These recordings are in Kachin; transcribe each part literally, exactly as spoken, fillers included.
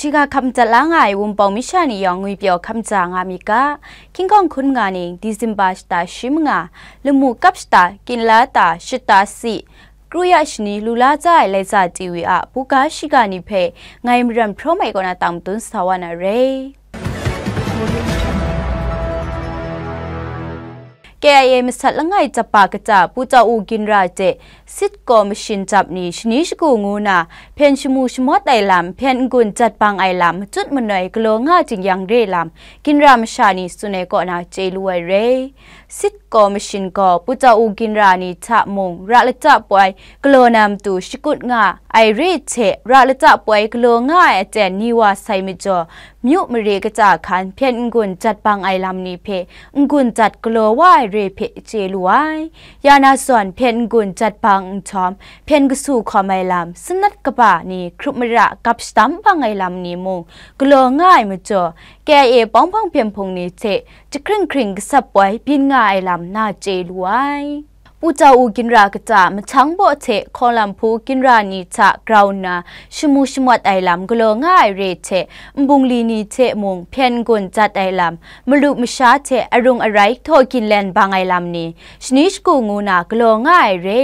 Shiga hkap madat la nga ai Wunpawng masha ni yawng ngwipyaw hkap maja nga myit ga, King Kong hkun nga ning Disemba shata shi manga, lamu kap shata, kinla ta shata si, kru ya shani lu la za ai Laiza T V a buga shiga ni hpe ngai Maram Hpraw Mai kaw na tang matun sa wa na re. K I A masat langai japa kata Pu Tau U Ginra hte Sit Kaw Mashin jap ni shani shagu ngu na hpyen shamu shamawt ai lam, hpyen n-gun jat bang ai lam, matut manoi galaw nga jing-yang re lam, Ginra masha ni tsun ai kaw na chye lu ai re. Sit Kaw Mashin gaw Pu Tau U Ginra ni hta mung ra lata poi galaw na matu shakut nga ai re hte, ra lata poi galaw nga ai aten ni wa sai majaw, myu mare kata hkan hpyen n-gun jat bang ai lam ni hpe n-gun jat galaw wa ai re hpe chye lu ai. Ya na zawn hpyen n-gun jat bang nhtawm, hpyen kasu hkawm ai lam, sanat kaba ni hkrup mara gap shadam bang ai lam ni mung galaw nga ai majaw, K I A bawng hpawng hpyen hpung ni hte jahkring hkring gasat poi byin nga ai lam na chye lu ai. Pu Tau U Ginra kata mahkang baw hte hkawng lam hpu ginra ni hta grau nna shamu shamawt ai lam galaw nga ai re hte, nbungli ni hte mung hpyen n-gun jat ai lam, malu masha hte arung arai htaw ginlen bang ai lam ni, shani shagu ngu na galaw nga ai re,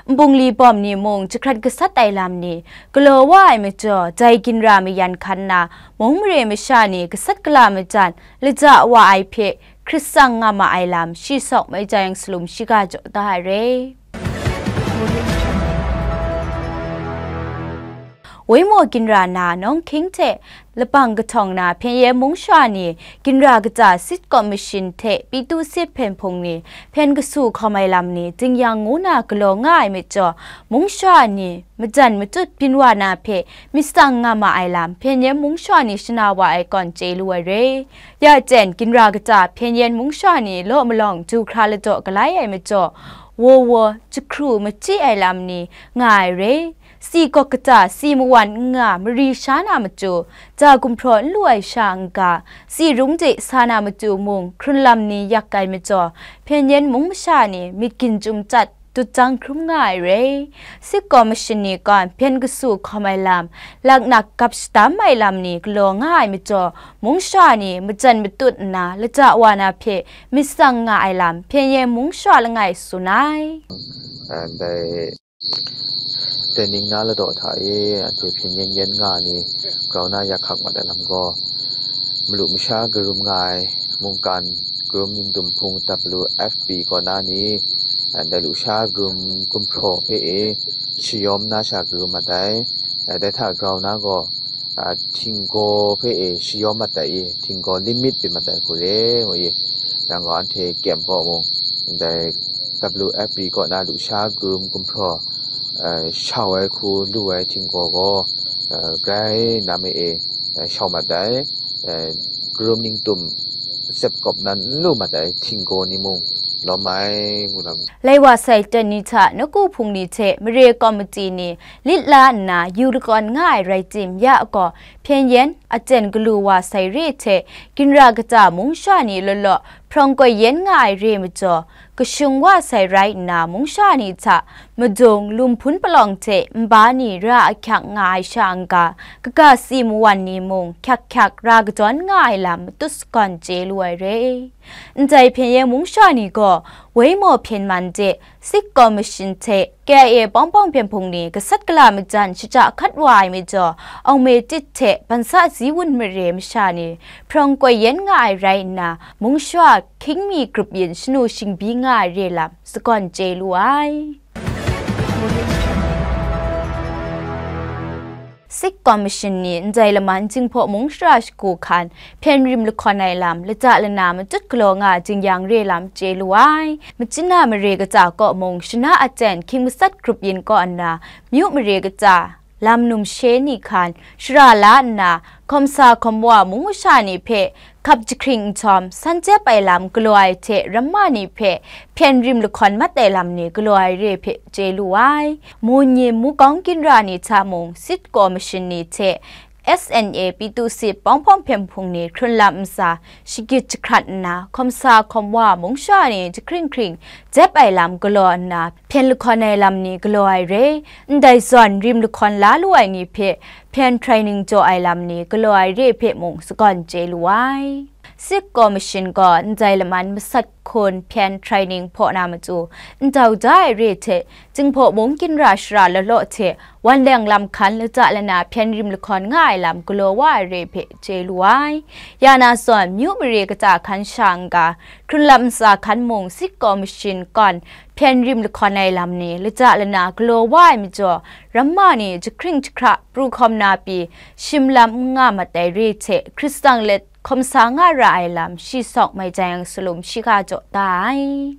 nbungli bawm ni mung jahkrat gasat ai lam ni galaw wa ai majaw, dai ginra mayan hkan na mung mare masha ni gasat gala majan laja wa ai hpe hkrit tsang nga ma ai lam, shi sawk mai jang salum shiga jaw da ai re. Waimaw ginra na nawng hkying hte labang kahtawng na hpyen yen mung sha ni ginra kata Sit Kaw Mashin hte Pitu Sit hpyen hpung ni hpyen kasu hkawm ai lam ni jing-yang ngu na galaw nga ai majaw, mung sha ni majan matut byin wa na hpe myit tsang nga ma ai lam, hpyen yen mung sha ni shana wa ai kawn chye lu ai re. Ya jen, ginra kata hpyen yen mung sha ni law malawng du hkra ladaw galai ai majaw, wo wo, jahkru machyi ai lam ni nga ai re. Si gawk kata si mawan n nga mari sha na matu, ja gumhpraw n lu ai sha n-ga, si rung de sa na matu mung hkrun lam ni yak ai majaw, hpyen yen mung masha ni myit ginjum chyat dut jang hkrum nga ai re. Sit Kaw Mashin ni gaw hpyen kasu hkawm ai lam, laknak gap shadam ai lam ni galaw nga ai majaw, mung sha ni majan matut nna lata wa na hpe myit tsang nga ai lam, hpyen yen mung sha langai tsun ai. Ndai, dai ning na ladaw hta e, anhte hpyen yen yen nga ai ni grau na ya hkak mat ai lam gaw, malu masha karum nga ai mungkan karum ningdum hpung W F P kaw na ni, ndai lusha karum gumhpraw hpe e shayawm na sha karum mat ai. Dai hta grau na gaw, a, htinggaw hpe e shayawm mat ai i, htinggaw limit byin mat ai hku re, ngu i, yang gaw anhte kyem kaw mung, ndai W F P kaw na lusha karum gumhpraw, eh, shau ai hku lu ai htinggaw gaw, eh, grai nam e, eh, shau mat ai, eh, karum ningtum sep kawp nan n lu mat ai htinggaw ni mung lawm ai, ngu lam. Lai wa sai ten ni hta nawku hpung ni hte mare kawmiti ni lit la nna yu lakawn nga ai rai tim, ya gaw hpyen yen aten galu wa sai re hte, ginra kata mung sha ni law law hprawng koi yen nga ai re majaw, kashung wa sai rai nna mung sha ni hta madung, lumhpun palawng hte nba ni ra ahkyak nga ai sha n-ga, kaga si mawan ni mung hkyak hkyak ra kadawn nga ai lam matut sagawn chye lu ai re. Ndai hpyen yen mung sha ni gaw, Waimaw hpyen man de, Sit Kaw Mashin hte K I A bawng bawng hpyen hpung ni gasat gala majan shaja hkat wa ai majaw, Aung Me Tit hte Bansa Zi Wun mare masha ni hprawng koi yen nga ai rai nna, mung sha hkying mi grup yin shanu shingbyi nga ai re lam sagawn chye lu ai. Sit Kaw Mashin ni ndai laman Jinghpaw mung shara shagu hkan hpyen rim lahkawn ai lam, lata lana matut galaw nga jing-yang re lam chye lu ai. Machyin a mare kata kaw mung, shana aten hkying matsat grup yin kaw nna, myu mare kata lam numshe ni hkan shara la nna, hkawm sa hkawm wa mung masha ni hpe hkap jahkring nhtawm, san jep ai lam galaw ai hte ramma ni hpe hpyen rim lahkawn mat ai lam ni galaw ai re hpe chye lu ai. Mu Nyin, Mu Kawng ginra ni hta mung, Sit Kaw Mashin ni hte S N A ပြည်သူ့စစ် ပေါင်းဖော်ဖြိုင်မှု ni hkrun lam ntsa shagit jahkrat nna, hkawm sa hkawm wa mung sha ni jahkring hkring jep ai lam galaw nna, hpyen lahkawn ai lam ni galaw ai re, ndai zawn rim lahkawn la lu ai ni hpe hpyen training jaw ai lam ni galaw ai re hpe mung sagawn chye lu ai. Sit Commission gaw ndai laman masat hkun hpyen training hpaw na matu, ndau da ai re hte, Jinghpaw mung ginra shara law law hte wan leng lam hkan lata lana hpyen rim lahkawn nga ai lam galaw wa ai re hpe chye lu ai. Ya na zawn, myu mare kata hkan sha n-ga, hkrun lam ntsa hkan mung Sit Commission gaw hpyen rim lahkawn ai lam ni lata lana galaw wa ai majaw, ramma ni jahkring jahkra pru hkawm na pyi, shim lam n nga mat ai re hte, Hkristan let hkawm sa nga ra ai lam shi sawk mai jang salum shi ga jaw da ai.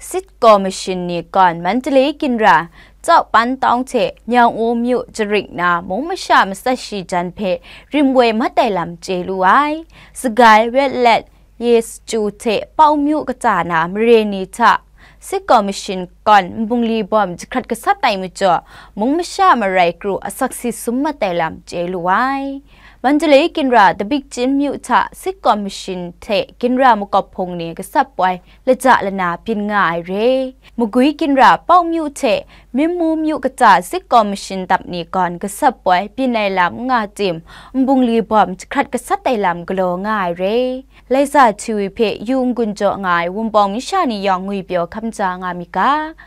Sit Commission ni gaw Mandalay ginra, Chawpan tawng hte Myang-u myu jarik na mung masha matsat shi jan hpe rim woi mat ai lam chye lu ai. Sagai, Wetlet, Ye Sachyu hte Pau myu kata na mare ni hta Sit Commission gaw nbungli bawm jahkrat gasat ai majaw, mung masha marai kru asak si sum mat ai lam chye lu ai. Mandalay ginra Tabikchin myu hta Sit Commission hte ginra makawp hpung ni gasat poi lata lana byin nga ai re. Magwi ginra Pau myu hte Minmu myu kata Sit Commission dap ni gaw gasat poi byin ai lam n nga tim, nbungli bawm jahkrat gasat ai lam galaw nga ai re. Laisa Htiwi hpe yu n-gun jaw nga ai Wunpawng masha ni yawng ngwipyaw hkam ja nga myit ga.